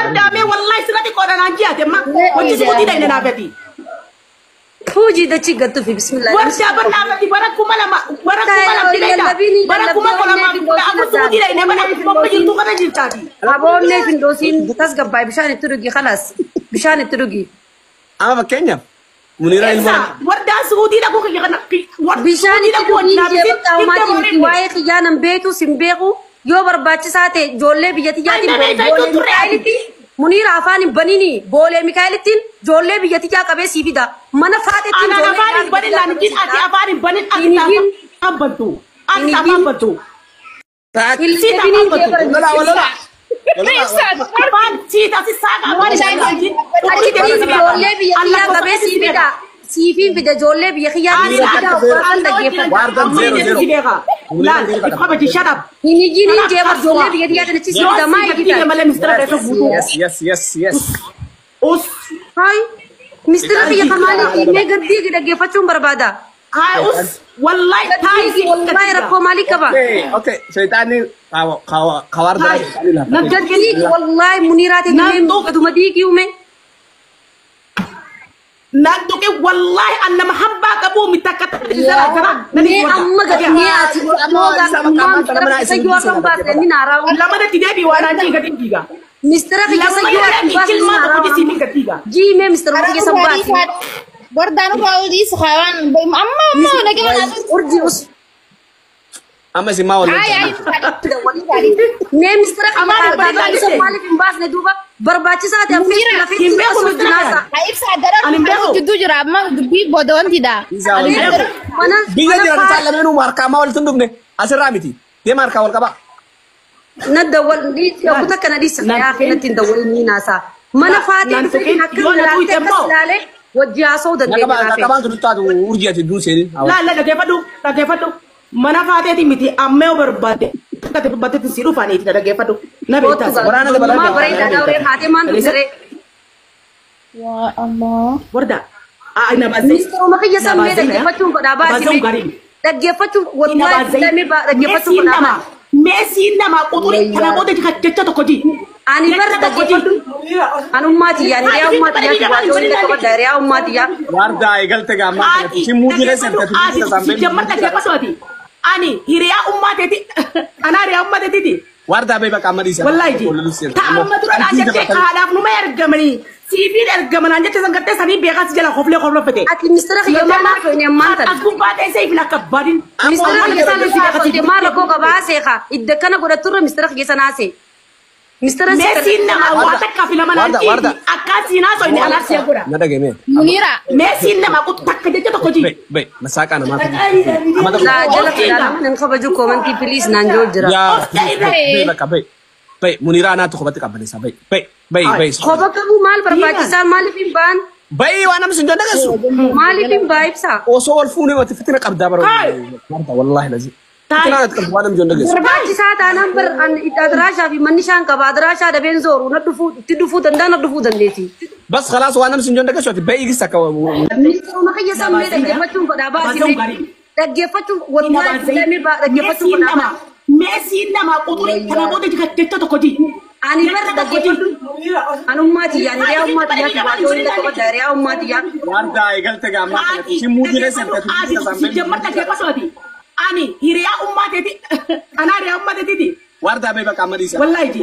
Wardaamee wallahi sirratti qoodhanaan ji'ate amma hojii suutii dhayna naafati. Fuujii dachii gattuufi bismillah. Wardaa bar naafati bara 2000 bara 2000 dhayna bara 2014 suutii dhayna bara kuma jirtu kana jirtaati. Aboonnee findoosiin tasgabbaa'e bishaan itti dhugi khalaas bishaan itti dhugi. Amma fakkeenyaaf Muniraa ilmoo Wardaa suutii dhaquu kiyya kana Bishaan itti dhugii jee bakka uumaatii miti waa'ee kiyyaa nan beektu sin beeku yoo barbaachisaa ta'e ijoollee biyya tiyyaatiin boolee Mikaa'elitti Muniira afaan hin banini boolee Mikaa'elittiin ijoollee biyya tiyyaa qabee sii fida mana faatettiin Anaan afaan hin banin naan ijjiin ati afaan hin banin ati afaan bantu ati afaan bantu. Walola walola. Afaan siita si saaqa afaan Ijoollee biyya kiyyaa qabee sii fida. Siifiin fida ijoollee biyya kiyyaa sii fida. Waan dhaggeeffatu. Waardan zero zero. Hin ijjiin jee bar ijoollee biyya kiyyaa kana sii fida maa ijjiita. Yes yes yes yes. Hai mistira kiyya kamaaliif mee gaddii dhaggeeffachuun barbaada. Hai us wallahi taa'ii wallahi rakkoo maalii qaba. Okay okay shaytaanni kawarda shaytaanni lafa. Gaddii wallahi Muniiraa ta'e gaduma diigii uume. Nantuke wallahi annama hambaa qabu mitakka Mee amma gadmee ati lama natti deebi waan anjii gadi diiga. Mistira kiyya sayyoo ati baasni naaraa. Jii mee mistira kiyya san baasi. Wardaan uffaa sukaan amma amma nagaa Urjii us. Amma isin maa waliin. Mee mistira kiyya maaliif hin baasne duuba barbaachisaa ta'e affeetti lafeetti osoo jinaasa. Ibsa daran jidduu jira amma dubbii booda wantidha. Biyya jiran isaan lameenuu harkaa maa walitti hin dhufne asirraa miti deema harkaa wal qabaa. Na dawwal kuta kana dhiisa yaa natti hin dawwalin ni naasaa. Mana faatee dhufee akka ilaalte akkas ilaalee wajji haasa'uu dandeenya naafee. Naqabaan tun taatu urjii ati duun seeni. Laa laa dhaggeeffadhu dhaggeeffadhu mana faateeti miti amma yoo barbaadde akka barbaaddetti si dhufaaniiti dhaggeeffadhu na beektaas. Waraana dabalaa. Maa bareedaa dhawree haatee maan dubbisee. Yaa Allah. Warda. Na baasee. Ministeeruma kiyya sammee dhaggeeffachuun godhaa baasii. Dhaggeeffachuun wallahi dhaggeeffachuun godhaa baasii. Meesiin nama quxurii kana booda jecha tokko ji. Ani bara dhaggeeffadhu. Ani ummaatiyyaa ni riyaa ummaatiyyaa waajjirri qabadha riyaa ummaatiyyaa. Wardaa eegalte gaammaa kanatti si muudii seente Ati jammar dhaggeeffadhu ati. Ani hiriyaa ummaateeti anaa hiriyaa ummaateetiiti. Wardaa bee bakka amma dhiisa. Wallahi ji. Ta'amma dura naan jettee haadhaaf numa ergamanii siifiin ergamanaan jecha san gartee sanii beekas jala koflee koflofete. Ati mistira kiyya maal haasofne ammaan tana. As gubbaa teessee ifin akka badin. Mistira kiyya sana haasofne maal rakkoo qabaa seeqa idda kana godhatturra mistira kiyya sana haasee. Mistira Meesiin nama waa takka fi lama naan ciiti akkaasii haasofne alaas si'a godha. Na dhagee mee. Muniira. Meesiin nama takka jecha tokko ji. Bee bee masaaqa namaa kan. Laa jala filaala nan kabaju koomantii piliis naan joo jira. Yaa bee bakka bee bee Muniraa naatu kophatti qabbaneessa bee bee bee bee. Kopha qabu maal barbaachisaa maaliif hin ba'an? Bee waan namni sin dandeessu. Maaliif hin ba'a ibsaa? Osoo wal fuunee wati fitina qabdaa bara. Wallahi lazi. Fitina qabdu waan namni dandeessu. Barbaachisaa taanaan bar adiraashaa fi manni ishaan qaba adiraashaa dhabeen zooru na dhufuu itti dhufuu danda'a na dhufuu dandeeti. Bas khalaas waan namni sin dandeessu ati bee igis akka. Ministeeruma kiyya sammee dhaggeeffachuun godhaa baasii. Dhaggeeffachuun wallahi dhaggeeffachuun godhaa baasii. Meesiin nama quxurii kana booda jecha tokko ji. Ani bara dhaggeeffadhu. Ani ummaatiyyaa ni riyaa ummaatiyyaa waajjirri qabadha riyaa ummaatiyyaa. Wardaa eegalte gaammaa kanatti si muudii seente Ati jammar dhaggeeffadhu ati. Ani hiriyaa ummaateeti anaa hiriyaa ummaateetiiti. Wardaa bee bakka amma dhiisa. Wallahi ji.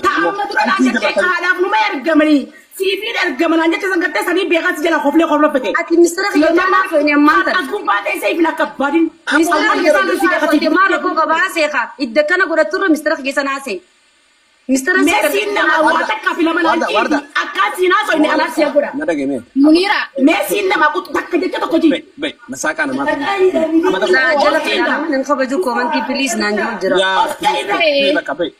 Ta'amma dura naan jettee haadhaaf numa ergamanii siifiin ergamanaan jecha san gartee sanii beekas jala koflee koflofete. Ati mistira kiyya maal haasofne ammaan tana. As gubbaa teessee ifin akka badin. Mistira kiyya sana haasofne maal rakkoo qabaa seeqa idda kana godhatturra mistira kiyya sana haasee. Mistira Meesiin nama waa takka fi lama naan ciiti akkaasii haasofne alaas si'a godha. Na dhagee mee. Muniira. Meesiin nama takka jecha tokko ji. Bee bee masaaqa namaa kan. Laa jala filaala nan kabaju koomantii piliis naan joo jira. Yaa bee bakka bee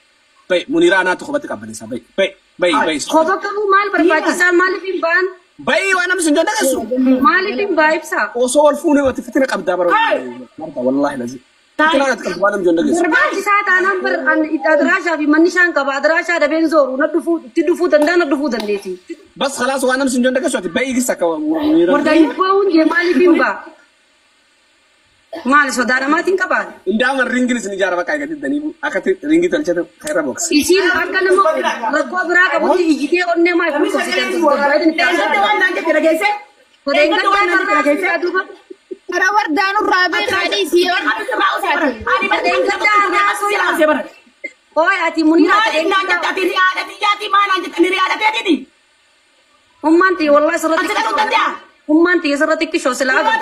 bee Muniraa naatu kophatti qabbaneessa bee bee bee bee. Kopha qabu maal barbaachisaa maaliif hin ba'an? Bee waan namni sin dandeessu. Maaliif hin ba'a ibsaa? Osoo wal fuunee wati fitina qabdaa bara. Wallahi lazi. Fitina qabdu waan namni dandeessu. Barbaachisaa taanaan bar adiraashaa fi manni ishaan qaba adiraashaa dhabeen zooru na dhufuu itti dhufuu danda'a na dhufuu dandeeti. Bas khalaas waan namni sin dandeessu ati bee igis akka. Ba'uun jee maaliif hin ba'a? Maali sodaa namaatiin qabaa? Indaama ringin isin ijaara bakka eegatanii akkatti ringii tolchatu khayra box. Isiin akka nama rakkoo biraa qabutti iyyitee onnee maal kunuunsitan Eeggadde waan naan jette dhageesse. Eeggadde waan naan jette dhageesse. Karaa wardaan irraa beekaa dhiisii yoo Ooy ati muniira Maaliif naan jette ati riyaadha xiyyaati maa naan jette ni riyaadhateetiti. Ummaan tiyya wallahi sirratti Ati kan danda'a. Ummaan tiyya sirratti kishoo silaa Ummaan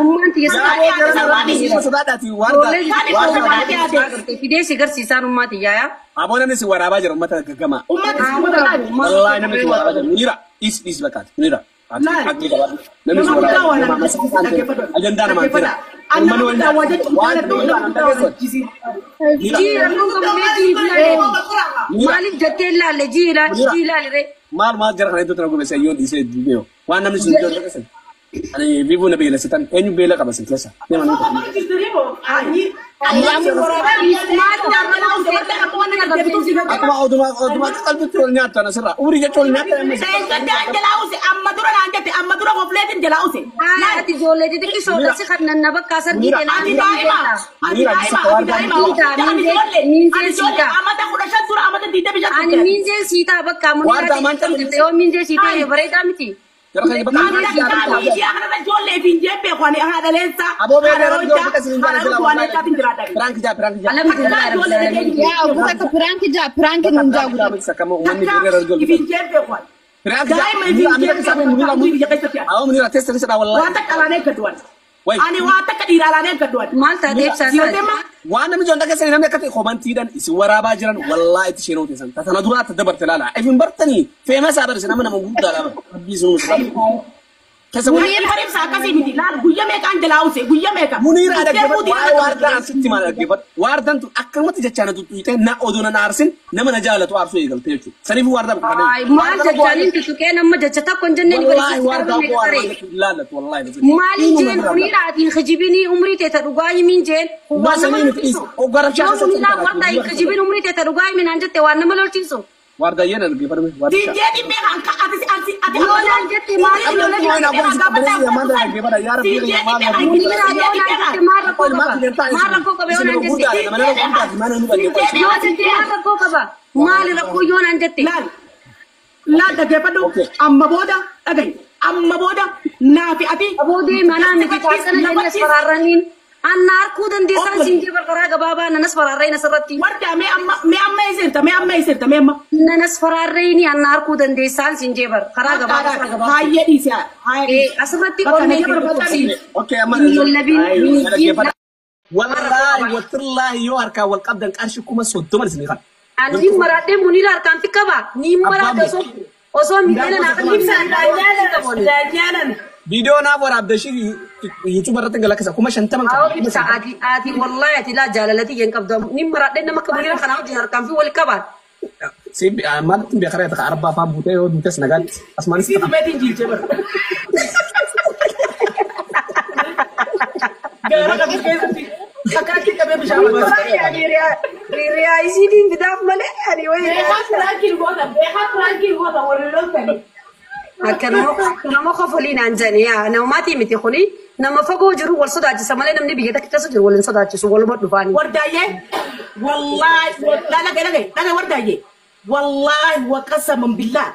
Ummaan tiyya sirratti Sodaadhaati waardaa. Fidee si garsiisaan ummaa tiyyaa yaa. Aboo namni si waraabaa jira uummata gaggamaa. Wallaahi namni si waraabaa jira. Muniira dhiis dhiis bakkaati. Muniira. Ati qabaadhu. Namni si waraabaa jira. Ajandaa namaan jira. Jii rakkoon qabu mee jii ilaalee. Maaliif jettee ilaalle jii ilaali ree. Maal maal jara kana iddoo tana gubese yoo dhiisee duubee waan namni sun iddoo keessa. Ani viivuu na beelessitan eenyu beela qaba sin keessa. Nama nama. Akkuma odumaa odumaa qalbitti wal nyaattu ana sirraa. Umurii jechuun wal nyaattu amma Amma dura naan jette amma dura kofleetiin jalaa use. Ati ijoollee xixiqqisoo si kan nanna bakka sargii Ati daa'ima ati daa'ima ati daa'ima ati ijoollee amata 15 dura amata 25 Ani miinzeen siitaa bakka muniraa yoo miinzee siitaa yoo bareedaa miti. Jara kana bakka. Aboo beela rakkoo bakka sin jala jala wallahi. Prank jaa prank jaa. Alhamdulillah rabbil alamin. Yaa ogguu takka piraanki jaa piraanki nuun jaa guddaa. Akkama uummanni beela rakkoo. Prank jaa. Awwa muniira teessa teessa wallahi. Ani waa takka dhiiraa alaanee gadduwan. Maal taatee ibsaa isaati? Waan namni ijoollee keessa namni akkatti komantiidhaan isin waraabaa jiran wallaahi itti isheen hojjetan. Tana duraa itti dabarte laala. Ifin bartanii feemasaa barse nama nama guddaa laala. Rabbii isin uumusa. Keessa Muniira ibsa akkasii miti. Laal guyya meeqaan jalaa use guyya meeqa. Muniira dhaggeeffatu waa'ee waardaan asitti maal dhaggeeffatu. Waardaan tun akkanumatti jechaa na tuttuqxee na oduu na aarsin nama na jaalatu aarsuu eegalte jechuudha. Saniif waardaa bakka Ay maal jechaaniin tuttuqee nama jecha tokko hin jenneen Wallaahi waardaa koo waardaa laallatu wallaahi. Maaliin jeen muniira atiin kijibinii umrii teeta dhugaa himiin jeen waan nama lolchiisu. Yoo muniira wardaa hin kijibin umrii teeta dhugaa himin aan jette waan nama lolchiisu. Waardaa yeen dhaggeeffatu. Diinjee dhibbee kan ati ati ati Yoo naan jette maal lola Muniira yoo naan jette maal rakkoo qaba? Maal rakkoo qaba yoo naan jette? Yoo jette maal rakkoo qaba? Maali rakkoo yoo naan jette? Laal laal dhaggeeffadhu amma booda dhagahi amma booda naafi ati. Aboodee manaa miti taasana jennee as faraarraniin. Anna harkuu dandeessan siin jee barbaraa gabaabaa nanas faraarreen asirratti. Wardaa mee amma mee amma eessirta mee amma eessirta mee amma. Nanas faraarreeni anna harkuu dandeessan siin jee bar karaa gabaabaa karaa gabaabaa. Hayyee dhiise hayyee dhiise. Asirratti onnee dhukkubsiin. Okay amma Lallabiin. Wallaahi watillaahi yoo harkaan wal qabdan qarshii 30,000 isinii kan. Ani maraadhee muniira harkaan fi qaba. Ni maraadhe osoo osoo miidhana naa kan ibsan. Viidiyoo naaf waraabde ishii YouTube irratti galakkisa 50,000 Awwa ibsa ati ati wallahi ati laa jaalalati yeen qabdu. Ni maraadhee nama akka muniira kanaa wajjin harkaan fi wal qabaan. Si maalitti beekaree taka arbaa afaan buutee yoo duutes nagaatti asmaanis Siitu meetiin jiilchee bara. Gaara qabu keessatti akkanatti qabee bishaan baasa. Riyaa isiitiin fidaaf malee ani wayii. Beekaa piraankiin goota beekaa piraankiin goota wal loltani. Akka nama kofoliin aan jedhani yaa namaatii miti kuni nama fagoo jiru wal sodaachisa malee namni biyya takka keessa jiru wal hin sodaachisu waluma dhufaani. Wardaayyee wallaahi dhagee dhagee dhagee wardaayyee wallaahi waqasaman billaa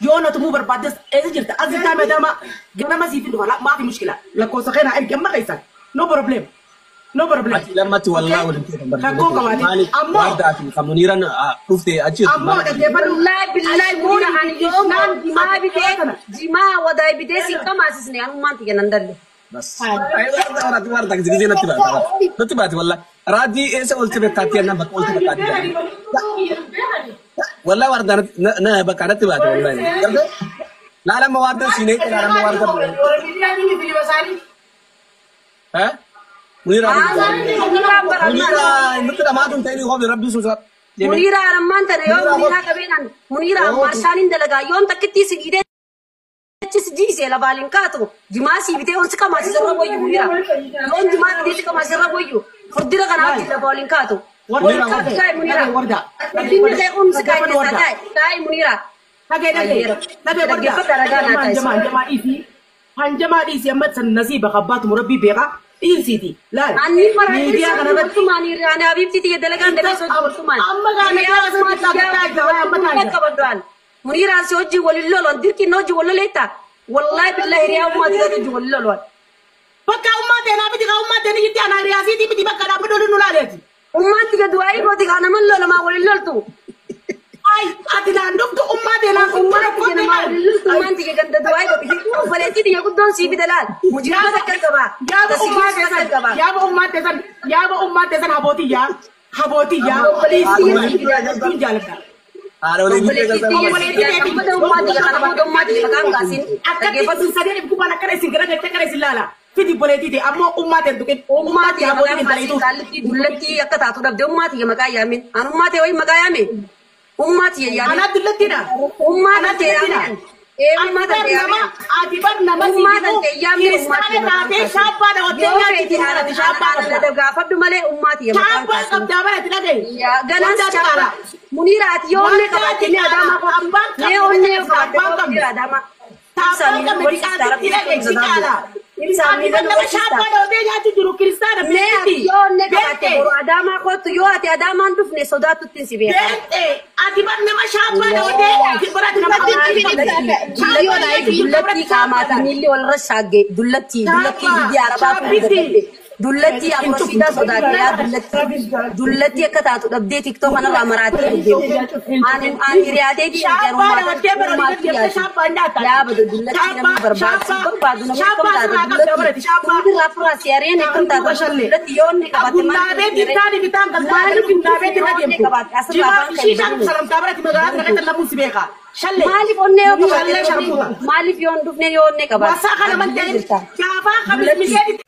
yoo na tumuu barbaaddes eessa jirta as jirtaa meedama ganama siif hin dhufa maafi mushkila lakkoofsa keenaa ergi amma keessan no problem no problem. Ati lammatti wallaahi waliin ta'e Rakkoo qabaate ammoo Waardaa fi kan muniiraan dhufte achi ammoo dhaggeeffadhu. Wallaahi billaahi muniira ani yoo naan jimaa bitee jimaa wadaay bitee si qamaasisne anummaan tiyya nan dalle. Bas. Waardaa gisee natti baate natti baate wallaahi. Raadii eessa olti beektaatti jennaan bakka olti beektaatti jennaan. Wallaahi waardaa na bakka natti baate wallaahi. Laalama waardaa siinee laalama waardaa. Eh? Muniira Muniira nutti dhamaatuun ta'anii hoobi rabbii sun Muniira ammaan tana yoo muniira qabeenaan muniira marshaaniin dalagaa yoon takkitti si giidee achi si jiisee lafaaliin kaatu jimaa si bitee on si qamaasisarra wayyu muniira yoon jimaa bitee si qamaasisarra wayyu furdira kanaa wajjin lafaaliin kaatu. Warda Taa'e muniira. warda. Finni kee kun si kaa'e keessaa taa'e taa'e muniira. Dhagee dhagee dhagee warda. Dhaggeeffadha ragaa naa taasisa. Jamaa jamaa dhiisii. Hanjamaa dhiisi amma san nasiiba qabbaatu murabbii beekaa dhiisiiti. Laal. Ani Miidiyaa kanarratti ani habibti tiyya dalagaan dabee socho'umaan. Amma gaana gaafa sirriitti dhaabbataa jira waa'ee amma taa'aa jira. Muniiraan si hojii waliin loluwan dirqiin hojii wal loleetta. Wallaahi billahi hiriyaa ummaa tiyya hojii wal loluwan. Bakka ummaa teenaa miti kaa ummaa teenii jirti anaa riyaasiitii miti bakka dhaabbatu lolu nu laaleeti. Ummaan tiyya du'aa'ii gooti kaa naman lolamaa waliin loltu. Ay ati naan dhuftu ummaa teenaa Ummaan tiyya namaa waliin loltu ummaan tiyya ganda du'aa'ii gooti. Obboleettii tiyya guddoon sii fida laal. Mujirama takka qaba. Yaaba ummaa teessan yaaba ummaa teessan yaaba ummaa teessan habootiyyaa habootiyyaa dhiisii jaaladha. Haadha waliin Akkatti isin sadeen gubbaan akkana isin gara galtee akkana isin laala. Fidi obboleettii ta'e ammoo ummaa ta'e tuqin ummaa ta'e haboottiin hin dalayitu. Dullattii akka taatu dhabde ummaa tiyya maqaa yaamin. An ummaa ta'e wayi maqaa yaame. Ummaa tiyya yaamin. Anaa dullattiidha. Ummaa ta'e yaamin. Ee ummaa ta'e yaamin. Ati bar nama si Ummaa jiru ta'e yaamin. kiristaana taatee shaabbaa dhawattee nyaatti kiristaana shaabbaa qabda. Gaafadhu malee ummaa tiyya maqaan Shaabbaa kaasin. qabdaa bara ati dhagaye. Ganaan Wanta Muniira ati yoo onnee qabaatte ni adaama Abbaan mee qabne onnee abbaan qabaatte qabne. ni adaama. Taabbaan qabne diqaatitti dhagaye diqaala. Ati bar nama shaabbaa dhawattee nyaatti jiru kiristaana Mee ati beekti. yoo onnee qabaatte Beekte. boru adaamaa kootu yoo ati adaamaan dhufne sodaatutti si beeka. Beekte. Ati bar nama shaabbaa dhawattee bara ati nama Dullattii qaamaati miilli walirra shaagge dullattii dullattii biyya arabaa Shaabbitti. dullattii afrosiidaa sodaatte yaa dullattii dullattii akka taatu dhabdee tiktoo kanarraa maraattee dhufte. Ani ani hiriyaatee Shaabbaa dhawattee bara olii deemtee shaabbaa nyaata. Yaa bado dullattii namni barbaadu barbaadu namni akkam taata dullattii fuuldura furaasi areen akkam taata dullattii yoo inni qabatte Gunnaabeetti taani bitaan galtee gunnaabeetti irra deemtu. Jimaa shiishaan salamtaa biratti magaalaa kana keessatti lamuun si beeka. Shallee. Maaliif onnee yoo Shallee qabaatte sharmuuta. maaliif yoo hin dhufne yoo onnee qabaatte Wasaa kana malee gaafaa qabis misheeti.